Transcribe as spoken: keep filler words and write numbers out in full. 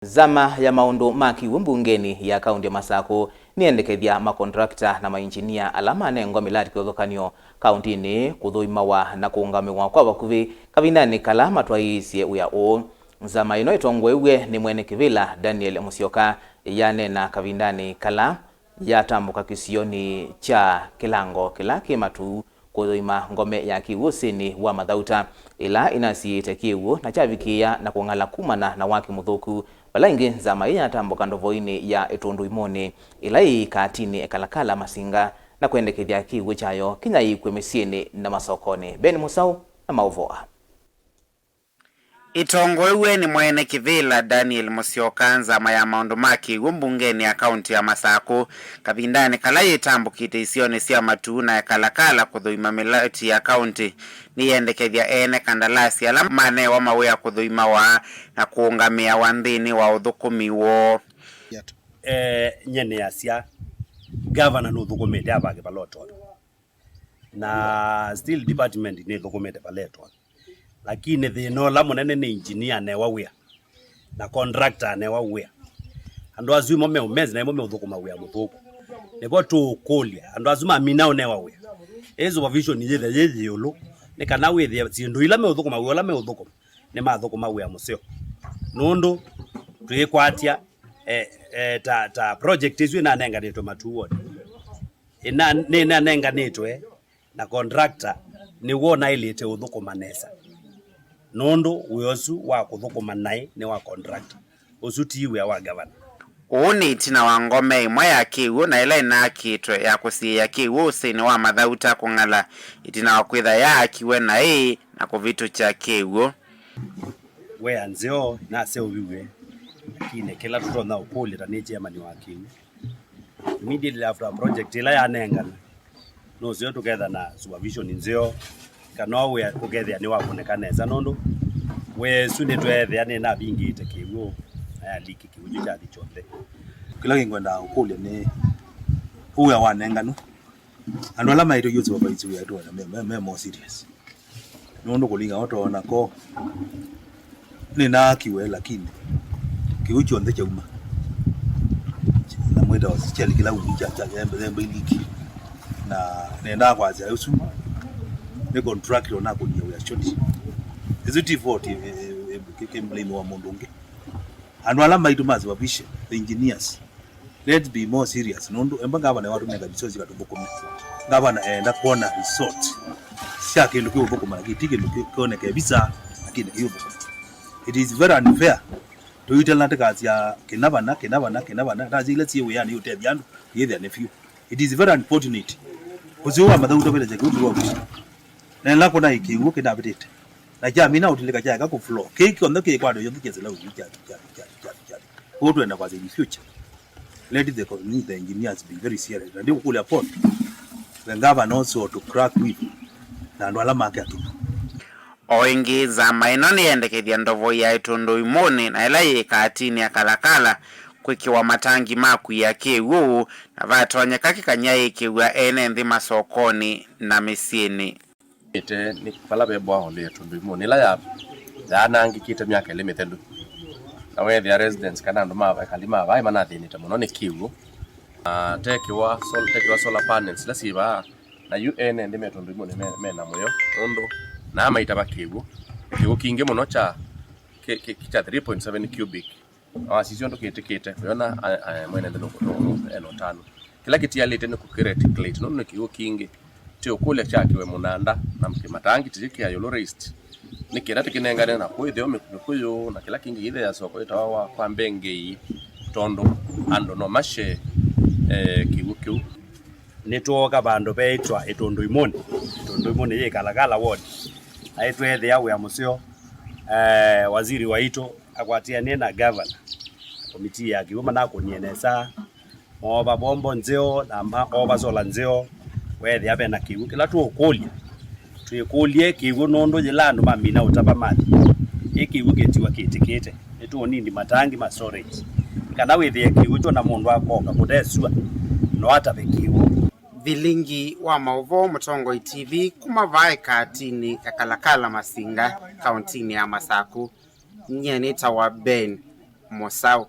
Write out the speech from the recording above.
Nzama ya maũndũ ma kĩw'ũ mbungenĩ ya kaunti ya Masakũ nĩyendekethya makontrakta na mainjinia ala manengwa mĩlati kĩvathũkany'o kauntinĩ kũthũimawa na kũũngamĩwa kwa vakuvĩ kavindanĩ kala matwaĩĩsye wĩa ũũ. Nzama ĩno ĩtongoew'e nĩ mwene kĩvĩla Daniel Musyoka yaneena kavindanĩ kala yatambũka kĩsionĩ kya Kĩlango kĩla kĩ Matuu kũthũima ngome ya kĩw'ũ ũsĩnĩ wa Mathauta, ĩla ĩnasiĩĩte kĩw'ũ na kyavikĩĩa na kũng'ala kumana na waki mũthũku, vala ĩngĩ nzama ĩĩ yatambũka ndovoinĩ ya Ĩtũndũ Imonĩ, ĩla yĩ katinĩ Ekalakala Masinga, na kwendekethya kĩw'ũ kyayo kĩnyaĩĩkw'e mĩsyĩnĩ na masokonĩ. Ben Mũsaũ na maũvoo aa. Ĩtongoew'e nĩ mwene kĩvĩla Daniel Musyoka, nzama ya maũndũ ma kĩw'ũ mbungenĩ ya kaunti ya Masakũ, kavindanĩ kala yĩtambũkĩte isionĩ sya Matuu na Ekalakala kũthũima mĩlati ya kaunti, nĩyendekethya ene kandalasi ala manewa mawĩa kũthũimawa na kũũngamĩawa nthĩnĩ wa ũthũkũmi woo. Eh, nye nĩasya, gavana nũthũkũmĩte avake vala ũtonya. Na steel department nĩthũkũmĩte vala ĩtonya. Lakini thĩna ũla mũnene nĩ engineer anewa wĩa, na contractor anewa wĩa. Andũ asu imo meũmesi na imo meũthũkũma wĩa mũthũku. Nĩvo tũũkũlya, andũ asu mamina ũnewa wĩa, ĩ supervision yĩthe yĩ ĩũlũ, nĩ kana wĩthĩe syĩndũ ila meũthũkũma wĩa ũla meũthũkũma nĩmathũkũma wĩa mũseo. Nũndũ twĩkwatya, eh, eh, ta, ta project ĩsu ĩnanenganĩtwe Matuu ward. Ĩna-, nĩnanenganĩtwe na contractor nĩw'o ũnaĩlĩte ũthũkũma nesa, nũndũ wĩa ũsu wa kũthũkũma naĩ nĩ wa contractor. Ũsu ti wĩa wa gavana. Ũũ nĩ ĩtina wa ngome ĩmwe ya kĩw'ũ na ĩla ĩnaakĩtwe ya kũsiĩĩa kĩw'ũ ũsĩnĩ wa Mathauta kũng'ala, ĩtina wa kwĩtha yaakiwe naĩ na kũvĩtũkya kĩw'ũ. Wĩa nzeo naseũviw'e, lakini kĩla tũtonya ũkũlya ta nĩ chairman wa kĩw'ũ, immediately after project ĩla yanengana, nũseo tũketha na supervision nzeo, kana wĩa ũkethĩa nĩwakũnĩka nesa, nũndũ wĩa ĩsu nĩtweethĩa nĩnavingĩte kĩw'ũ, na yaliki kĩw'ũ kyu kyathi kyonthe. Kĩla kĩngwendaa ũkũlya nĩ, ũwĩa wanenganwa, andũ ala maĩtwe yu supervise wĩa tũona me, me, me more serious. Nũndũ kũlinga otoona ko nĩnaakiwe, lakini kĩw'ũ kyonthe kyauma. Na mwĩtawa kyalĩ kĩla wiki kya, kya, kya, kya, kya iliki. Na nendaa kwasya ũsu nĩ contractor ũnakũnia wĩa short. Ĩsu ti fault, ĩ, ĩ, ĩ, kĩ, kĩ blame wa mũndũ ũngĩ. Andũ ala maitũ ma supervision, the engineers, let's be more serious. Nũndũ emba ngavana watũnenga resource katũthũkũme. Ngavana eenda kwona result sya kĩndũ kĩũthũkũma, lakini ti kĩndũ kĩ-, kĩoneke visa, lakini kĩũthũkũma. It is very unfair. Tũitala tĩkasya kĩna vana, kĩna vana, kĩna vana. Ndasya ila syĩ wĩanĩ iũtethya andũ, yĩthĩa nĩ vyũ. It is very unfortunate. Ũsĩ ũũ wa Mathauta ũvĩte kĩu kĩwavĩte. Na ĩla kũna kĩw'ũ kĩnavĩtĩte. Na kyamina ũtilĩka kyaeka kũ flow. Kĩĩ kyonthe kĩkwatwa yonthe kyesĩla ũthi kya, kya, kya, kya, kya. Kwoou twenda kwasya in future, let the co-, the engineers be very serious. Na ndikũkũlya pole the governor also to crack with na andũ ala make atũku. O ĩngĩ, nzama ĩno nĩyendekethya ndovo ya Ĩtũndũ Imonĩ na ĩla yĩ katinĩ ya Kalakala kwĩkĩwa matangi ma kuia kĩw'ũ, na vatonyeka kĩkanyaĩĩkĩw'a ene nthĩ masokonĩ na mĩsyĩnĩ. Ĩte nĩ vala ve borehole ya Ĩtũndũ Imonĩ, ĩla ya, yaanangĩkĩte myaka ĩlĩ mĩthelu. Na weethĩa residents kana andũ ma, ekali ma vaa manathĩnĩte mũno nĩ kĩw'ũ. Na tekĩwa sol-, tekĩwa solar panels ila syĩ vaa, na yu ene nthĩ me Ĩtũndũ Imonĩ me, me na mũyo, nũndũ naa maitava kĩw'ũ, kĩw'ũ kingĩ mũno kya, kĩ, kĩ, kya three point seven cubic. Na wasisya ũndũ kĩtĩkĩte, ũyona, a, a, mwene nthĩ nũkũ-, nũkũ-, ena ũtanu. Kĩla kĩtialĩte nĩ kũkĩreticulate, nũndũ nĩ kĩw'ũ kingĩ. Ti ũkũlya kyakĩwe mũnanda, na kĩmatangi ti kĩa yũlũ raised. Nĩ kĩla tĩkĩnengane na kũũ ĩtheo mĩ-, mĩkũyũ, na kĩla kĩngĩ ĩthe ya soko ĩtawa wa kwa mbengei, tondũ andũ no mashe, eh, kĩw'ũ kĩu. Nĩtwooka vandũ veĩtwa Ĩtũndũ Imonĩ. Ĩtũndũ Imonĩ yĩ Kalakala ward. Naĩ tweethĩa wĩa mũseo, eh, waziri waitũ akwatĩanĩe na gavana, komitii ya kĩw'ũ manakũnie nesa, moova bombo nzeo na ma-, moova sola nzeo, weethĩa ve na kĩw'ũ. Kĩla tũũkũlya, twĩkũlye kĩw'ũ nũndũ yĩla andũ mamina ũtava mathi, ĩ kĩw'ũ kĩtiwa kĩtĩkĩte. Nĩtũũnindi matangi ma storage, kana wĩthĩe kĩw'ũ kyo na mũndũ akoka kũte sua, no atave kĩw'ũ. Vilingi wa maũvoo, Mũtongoi T V, kuma vaa ĩkatinĩ ya Kalakala Masinga, kauntinĩ ya Masakũ. Nyie nĩtawa Ben Mũsaũ.